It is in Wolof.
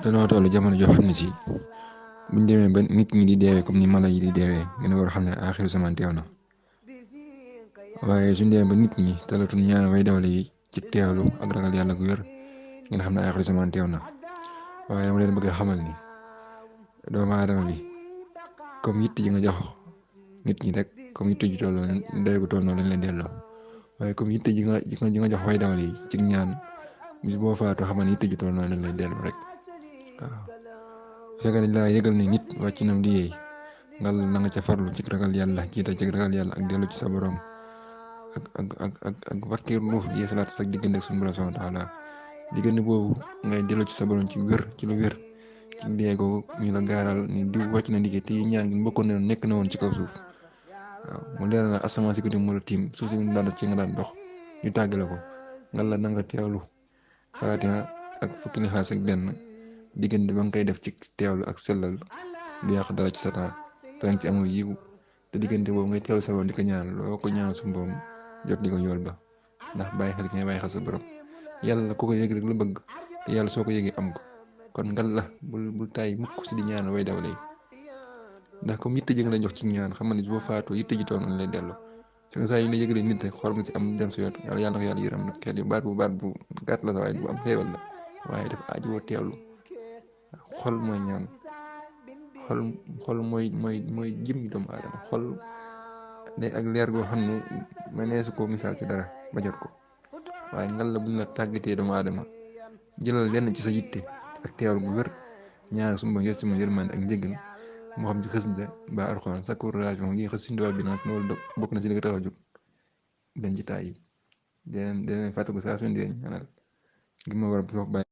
danoo toll jamono joo xam ne si buñ demee ba nit ñi di deewee comme ni mala yi di deewee ngeen war a xam ne aaxiru zaman teew na waaye suñ demee ba nit ñi talatuñ ñaan way dawle yi ci teewlu ak ragal yàlla gu wér ngeen xam ne aaxiru zaman teew na waaye dama leen bëgg a xamal ni doomu aadama bi comme yitt ji nga jox nit ñi rek comme yitt ji tolloo doy gu toll noonu lañ leen delloo waaye comme yitt ji nga jox way dawle yi ci ñaan bis boo faatoo xamal ni yitt ji toll noonu lañ lay delloo rek waaw. fekk dañ laa yëgal ni nit wàcc na liggéey ngal na nga ca farlu ci ragal yàlla jiital ci ragal yàlla ak dellu ci sa borom ak wakkiirlu yeesalaat sa diggante ak suñu borom subhaanahu wa taala diggante boobu ngay dellu ci sa borom ci wér ci lu wér ci déegoo ñu la gaaral ni diw wàcc na liggéey te ñaan gi bokkoon na nekk na woon ci kaw suuf waaw mu leer na asamaan si ko moo la tiim suuf si nga daan ci nga daan dox ñu tàggale ko ngal la na nga teewlu Faatiha ak fukki Lixlaas ak benn diggante ba nga koy def ci teewlu ak sellal du yàq dara ci sa temps te nga ci amul yiw te diggante boobu ngay teewlu sa borom di ko ñaan loo ko ñaan su mboom jot di ko yool ba ndax bàyyi xel ki ngay bàyyi xel sa borom yàlla ku ko yëg rek la bëgg te yàlla soo ko yëgee am ko kon ngal la bul tàyyi mukk si di ñaan way dawle yi ndax comme yitte ji nga la jox ci ñaan xam nga ni boo faatoo yitte ji tool nañ lay delloo su nga saa yi la yëgalee nit rek xool nga ci am dem sa yoon yàlla na ko yàlla yërëm nag xel yu baat bu gàtt la sa waaye bu am xéewal la waaye dafa aaju woo teewlu xol mooy ñaan xol mooy jëmmi doomu aadama xol day ak leer goo xam ne mëneesu ko misaal ci dara ba jot ko waaye ngal la buñ la tàggatee doomu aadama jëlal lenn ci sa yitte ak teewlu bu wér ñaar suñu borom yës ci moom yërmande ak njëggal moo xam ci xasida ba alxuraan sa courage moom ngi xës sinduwaa binance loolu bokk na ci li nga tax a jóg dañ ci tàyyi deneen fàtte ko saa suñu deen ñaanal gi ma war a bàyyi